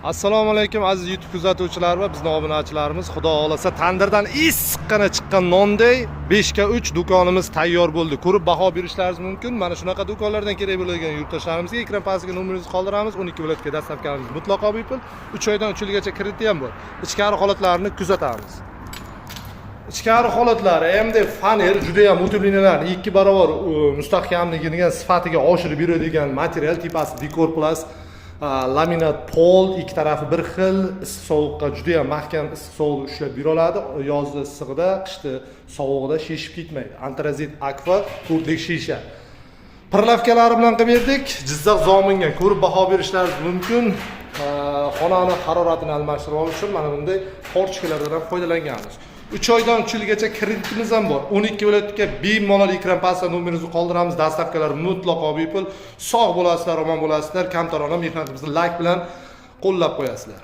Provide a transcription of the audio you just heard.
Assalomu alaykum, aziz YouTube kuzatuvchilar va bizni obunachilarimiz. Xudo xohlasa, tandirdan issiqqina chiqqan nonday 5 ga 3 do'konimiz tayyor bo'ldi. Ko'rib baho berishlaringiz mumkin. Mana shunaqa do'konlardan kerak bo'ladigan yurtdoshlarimizga ekran pastiga nomerimizni qoldiramiz. 12 viloyatga доставка miz mutlaqo bepul. 3 oydan 3 yilgacha krediti ham bor. Ichkari holatlarini kuzatamiz. Ichkari holatlari MD faner, juda ham утепления larni 2 barobar mustahkamligini, sifatiga oshirib beradigan material tipasi Dekor Plus laminat pol, ikki tarafi bir xil, issiq sovuqqa juda ham mahkam, issiq sovuqni ushlab bera oladi. Yozni issig'ida, qishni sovug'ida shishib ketmaydi. Antrazit akfa to'rtlik shisha. Прилавка lari bilan qilib berdik. Jizzax, Zominga ko'rib baho berishlaringiz mumkin. Xonani haroratini almashtirib olish uchun mana bunday форточка lardan ham foydalanganmiz. 3 oydan 3 yilgacha kreditimiz ham bor. 12 viloyatga bemalol, ekran pastida nomerimizni qoldiramiz. Доставка lar mutlaqo bepul. Sog' bo'lasizlar, omon bo'lasizlar. Kamtarona mehnatimizni layk bilan qo'llab qo'yasizlar.